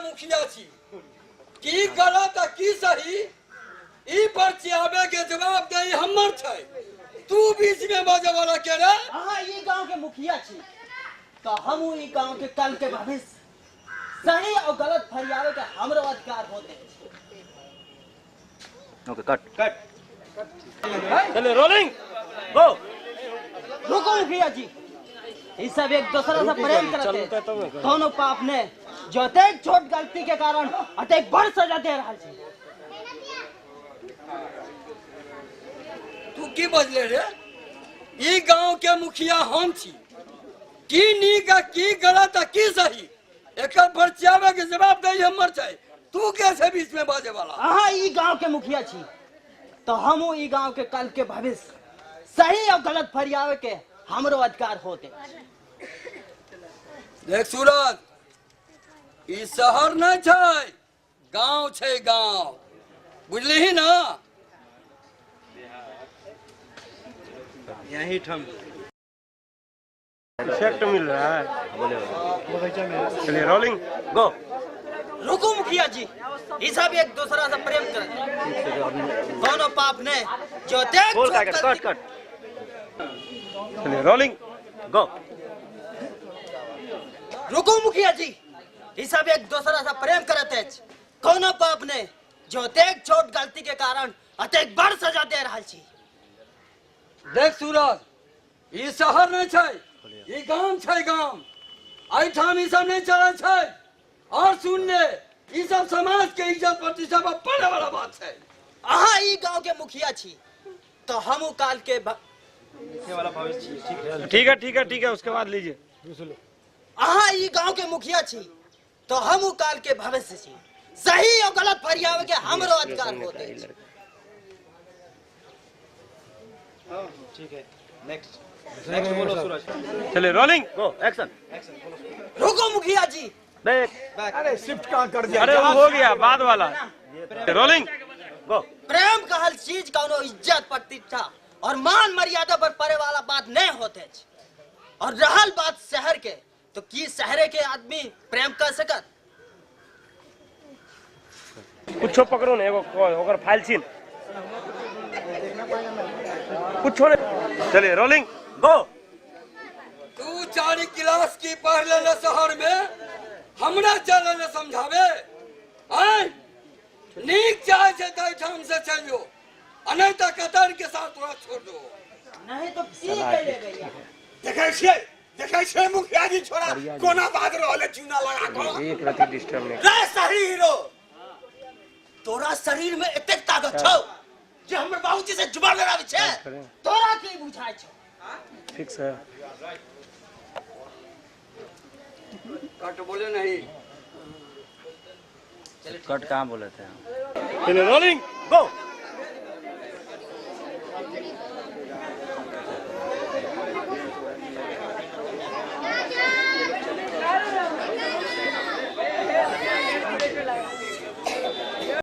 मुखिया छी, की गलत आ की सही ई पर चियाबे के जवाब दे हमर छै। तू बीच में बाजे वाला के रे? अहाँ ई गांव के मुखिया छी तो हम ई गांव के कल के भविष्य सही और गलत फरियावे के हमरो अधिकार होते। ओके कट कट। चले रोलिंग गो। रुको मुखिया जी, ये सब एक दूसरे से प्रेम करते दोनों पाप ने जो अतेक छोट गलती के कारण अतेक बड़ सजा दे रहा छी। तू की बजले रे? ई गांव के मुखिया हम छी, की नीक आ की गलत आ की सही एकर परचावे के जवाब दे हमर छै। तू कैसे बीच में बाजे वाला? अहाँ ई गांव के मुखिया छी तो हम ई गांव के कल के भविष्य सही और गलत फरियावे के हमरो अधिकार होते। देख सूरज, ई शहर नहीं छै, गांव छै गांव, बुझली ना? यही ठम इफेक्ट मिल रहा है। चलिए रोलिंग गो। रुको मुखिया जी, ये सब एक दूसरा से प्रेम करते दोनों पाप ने जो देख बोल कट कट कट। चलिए रोलिंग गो। रुको मुखिया जी, ये सब एक दूसरा से प्रेम करते कोनो पाप ने जो देख छोट गलती के कारण अतेक बड़ सजा दे रहा छी। देख सूरज, ई शहर नहीं छै, ई गांव छै गांव, एहिठाम ई सब नहीं चलै छै। और सुन ले, ई सब समाज के इज्जत प्रतिष्ठा पर पड़े वाला बात छै। अहाँ ई गांव के मुखिया छी तो हम काल के ठीक है ठीक है ठीक है, उसके बाद लीजिए। अहाँ ई गांव के मुखिया छी तो हम काल के भविष्य छी, सही और गलत फरियावे के हमरो अधिकार होते। ठीक है, नेक्स्ट नेक्स्ट बोलो सूरज। चलिए रोलिंग गो एक्शन। रुको मुखिया जी, बैक। अरे शिफ्ट कहाँ कर दिया? अरे वो हो गया बाद वाला। रोलिंग गो। प्रेम कहल चीज कोनो इज्जत प्रतिष्ठा और मान मर्यादा पर पड़े वाला बात नहीं होते। और रहल बात शहर के, तो की शहरे के आदमी प्रेम कर सकत? कुछो पकड़ो ने, एगो ओकर फाइल छीन कुछो ने। चलिए रोलिंग गो। तू 4 क्लास की पढ़ लेले शहर में, हमरा चले ने समझावे? आय नीक चाहे छै तऽ एहिठाम से चल जो, आ नहीं तऽ कतर के साथ तोरा छोड़ दो। नहीं तो की कैले गैया? देखै छियै, देखै छियै मुखिया जी छोरा कोना बाज रहल है चूना लगा कऽ। एक रति डिस्टर्ब नहीं। रे सही हीरो, तोरा शरीर में एतेक ताकत छौ जे हमर बाबूजी से जुबान लड़ाबै छै, तोरा की बुझाइ छौ? फिक्स है। कट बोले नहीं। कट कहाँ बोले थे? चलिए रोलिंग गो।